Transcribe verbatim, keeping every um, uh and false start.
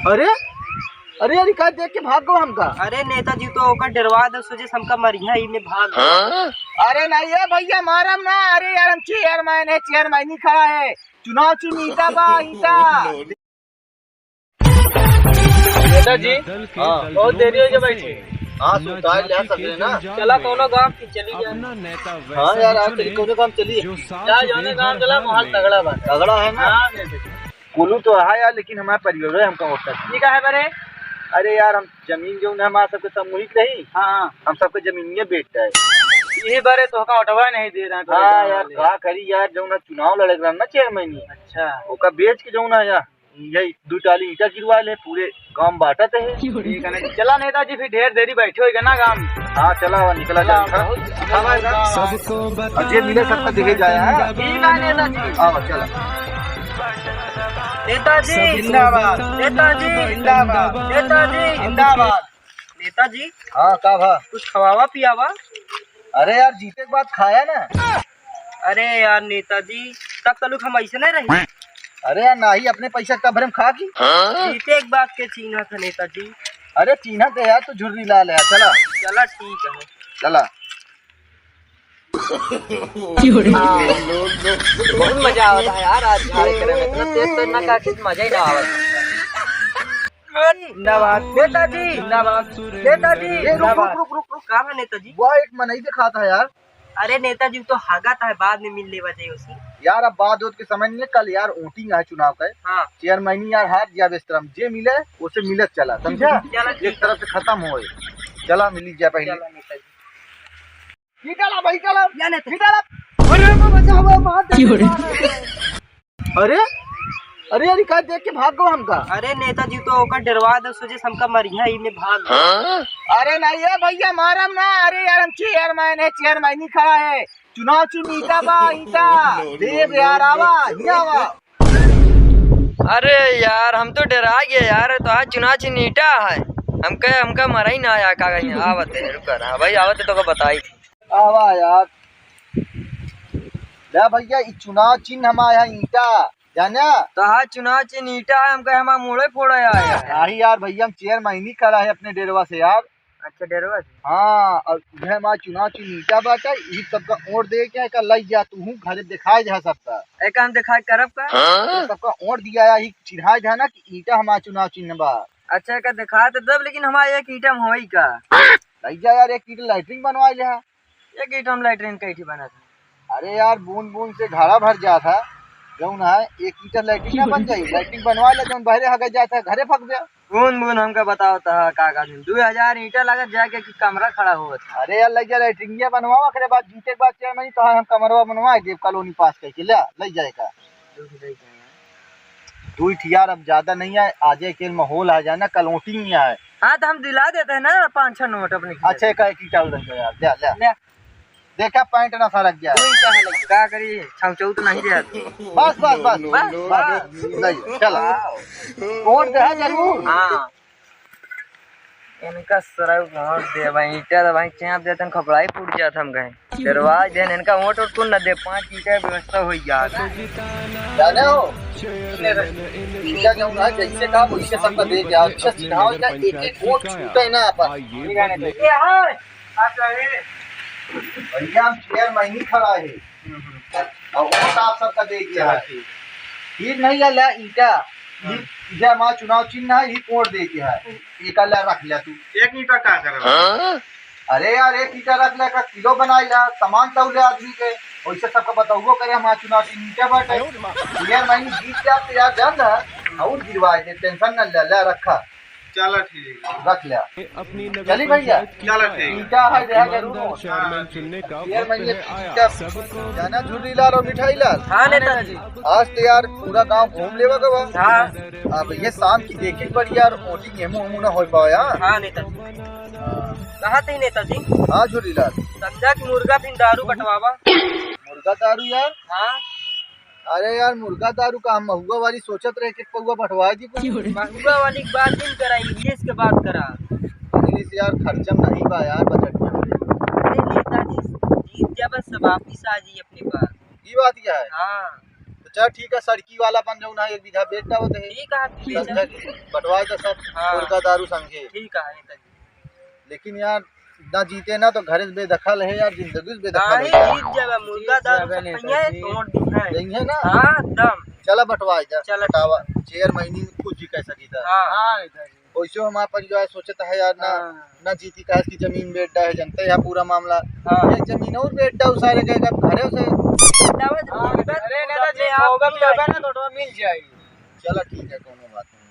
अरे, अरे, अरे, का देख के भाग गो हमका? अरे नेताजी, तो ओकर डरवा दे, सोचे हमका मरिया ही में भाग गो। अरे नहीं है भैया, मारम ना। अरे यार, हम चेयरमैन है, चेयरमैन ही खड़ा है। चुनाव चिन्ह ईंटा बा, ईंटा। नेताजी, हाँ। बहुत देरी हो गई बैठी। हाँ, सुतार लिया सगरे ना। चला कौनो गाँव की चली जाए। हाँ यार, आज चली कौनो गाँव चली। जा, जौने गाँव चला, माहौल तगड़ा बा। तगड़ा है ना? हाँ, नेताजी। कोलू तो है यार, लेकिन हमारे परिवार है, हमका वोट करना। ठीक है बरे। अरे यार, हम जमीन जौन है हमारे सबके सामूहिक रही। हाँ। हम सबके जमीनिये बेच जाए। ये बारे तो का उठवा नहीं दे रहा है। हाँ यार, का करी यार, जौन है चुनाव लड़े के रहन ना चेयरमैन। अच्छा। ओका बेच के जौन है यार, यही दू टाली ईंटा गिरवा ले, पूरे गांव बांटत है। ठीक है ना, चला नेताजी, फिर ढेर देरी बैठे होइगा ना गांव में। हाँ, चला, आवा, निकला चला, जाए, हाँ। बहुत हाँ, भाई, हाँ। सबको बता और जे मिले सबका देखे जाए, हाँ। ठीक है नेताजी। आवा, चला। नेताजी जिंदाबाद। नेताजी जिंदाबाद। नेताजी जिंदाबाद। नेताजी। हाँ, का भा? कुछ खवावा पियावा। अरे यार, जीते के बाद खाया ना। अरे यार नेताजी, तब तलुक हम ऐसे नहीं रही। अरे यार, नाही, अपने पैसा कब भरे हम खा की? जीते के बाद के चीन्हा था नेताजी। अरे चीन्हा थे यार, तू झुर्री लाल है, चला। चला ठीक है। चला। बहुत मजा आवत है यार, आज झाड़ करे में इतना तेज तेज ना काटे तो मजा ही ना आवत। जिंदाबाद नेताजी, जिंदाबाद नेताजी, ए, रुक, जिंदाबाद। रुक, रुक, रुक, रुक। का बा नेताजी? वह एक मनई दिखाता है यार। अरे नेताजी, तो हागत है, बाद में मिल लेवा जाए उसे। यार, अब बाद होत के समय नहीं है, कल यार voting है चुनाव का। हाँ। चेयरमैनी यार हार गया बेस्तरम, जे मिले उसे मिलत चला, समझा? चला, ठीक एक तरफ से खत्म होए, चला मिली जाए पहले। चला नेताजी। ये डाला भाई, डाला। या नेताजी। ये डाला। अरे बाबा, बचाओ, मार दे। अरे, अरे यार, ई का देख के भाग गो हमका? अरे नेताजी, तो ओकर डरवा दे, सोचे हमका मरिया ही में भाग गो। अरे नहीं है भैया, मारम ना। अरे यार, हम चेयरमैन है, चेयरमैन ही खड़ा है। चुनाव चिन्ह ईंटा बा, ईंटा। देब यार, आवा, हियाँ आवा। अरे यार, हम तो डरा गए यार, तो आज चुनाव चिन्ह ईंटा है। हमके, हमका मरा ही ना आया, का कहीं आवत है, रुका ना भाई, आवत है तो को बताई। आवा यार। ले भैया, ई चुनाव चिन्ह हमारा यहाँ ईंटा, जाना? तो हाँ, चुनाव चिन्ह ईंटा है, हमका हमारा मुड़े फोड़ा है यार। नहीं यार भैया, हम चेयरमैन ही खड़ा है अपने डेरवा से यार। अच्छा, डेरवा से? हाँ, और ये हमारा चुनाव चिन्ह ईंटा बाटे, ई सबका वोट दे के एका लई जा, तू हूँ घरे दिखाए जा सबका। एका हम दिखाए करब का? ये सबका वोट दिया है, ई चिन्हाए जा ना कि ईंटा हमारा चुनाव चिन्ह बा। अच्छा, एका दिखा तो दब, लेकिन हमारा एक ईंटा में होई का? लई जा यार, एक ईंटा लैट्रिन बनवाए ले हा। एक ईंट हम लैट्रिन कई ठी बनत है। अरे यार, बूंद बूंद से घड़ा भर जात है, जौन है, एक ईंटा लैट्रिन ना बन जाई, लैट्रिन बनवा ले, जौन बहरे हगे जात है, घरे फंक दे। बूंद बूंद हमका बताओ तो है, का का दिन? दू हजार ईंटा लागत जाके कि कमरा खड़ा होत है। अरे यार, लग जा लैट्रिनिया बनवाओ, ओकरे बाद जीते के बाद चेयरमैन तो हम कमरवा बनवा देब, कॉलोनी पास करके ले, लग जाए का। दुख दे के। दू ही यार, अब ज्यादा नहीं है, आज के माहौल आ जाए ना, कल voting नहीं आए। हाँ, तो हम दिला देते हैं ना पाँच छह नोट अपने खिलाफ। अच्छा, एक ईंटा उधर से यार, ले, ले। ले। देखा, पैंट ना सरक जाए। वही का है, का करी, छौचौत नहीं रहे। बस, बस, बस, बस, बस। नहीं, चला। वोट दे, हाँ, जरूर। हाँ। इनका सरऊ वोट दे भाई, ईंटा तो भाई चाप देते हैं, खपड़ा ही फूट जात हम कहीं। डरवा देन, इनका वोट और कौन ना दे, पाँच ईंटा व्यवस्था हो गया। जाने हो? ईंटा जो ना, जैसे कहा, वैसे सबका दे दिया। अच्छा, सिखाओ, इनका एक एक वोट छूटे ना अपन। ये हाँ। अच्छा, ये भैया, हम चेयरमैन ही खड़ा है। हम्म, हम्म। और वोट आप सबका दे दिया चला है। ठीक। ठीक नहीं है, ले ईंटा। हाँ। ये, ये हमारा चुनाव चिन्ह है, ये वोट दे दिया है। ये का ले रख ले तू। एक ईंटा का करे? हाँ? अरे यार, एक ईंटा रख ले, का किलो बनाई ला, सामान तौले आदमी के, वैसे सबका बतौबो करे, हमारा चुनाव चिन्ह ईंटा बाटे। अरे माँ। चेयरमैन जीत जाते यार, जान रहा, और गिरवाए दे, tension न ले, ले रखा। चला ठीक है। रख लिया। चली भैया। चला ठीक। ईंटा है, देहा जरूर हो। हाँ। ये महीने ईंटा। जाना झुर्री लाल और मिठाई लाल। हाँ नेताजी। आज तो यार पूरा गांव घूम लेवा गवा। हाँ। अब ये शाम की देखी पड़ी यार, voting एमू हमू ना हो पाया। हाँ नेताजी। हाँ। कहा थे नेताजी? हाँ झुर्री लाल। समझा कि मुर्गा फिर दारू बंटवावा। मुर्गा दारू यार? हाँ। अरे यार, मुर्गा दारू का हम महुआ वाली सोचत रहे कि पौआ बंटवा दी कुछ। महुआ वाली की बात नहीं करा, English के बात करा। English यार, खर्चा में नहीं बा यार, बजट में। अरे नेताजी, जीत गया बस, सब वापिस आ जाइए अपने पास। ये बात क्या है? हाँ। तो चल ठीक है, सड़की वाला अपन जौन है एक बीघा बेच डावत है। ठीक है, ठीक है। समझा कि बंटवाए तो सब हाँ। मुर्गा दारू संगे। ठीक है, ये तो। लेकिन यार ना जीते ना तो घरे से बेदखल है यार, जिंदगी से बेदखल है नहीं, यार। जीत जाबे, मुर्गा जीत दारू जाबे सब नहीं खइहे, तो जीत। तोड़ दी है। यही है ना? हाँ, एकदम। चला बंटवाए जा, चला। बंटावा, छह महीने में कुछ भी कह सकी था। हाँ। हाँ, इधर ही। वैसे हमारा परिवार सोचता है यार ना, हाँ। ना जीती काहे की जमीन बेच डाए है, जनता है पूरा मामला। हाँ। एक जमीन और बेच डाए सारे के, अब घरे से। हाँ, अरे ना तो जीत होगा भी होगा ना, तो मिल जाएगी। चला ठीक है, कोनो बात नहीं।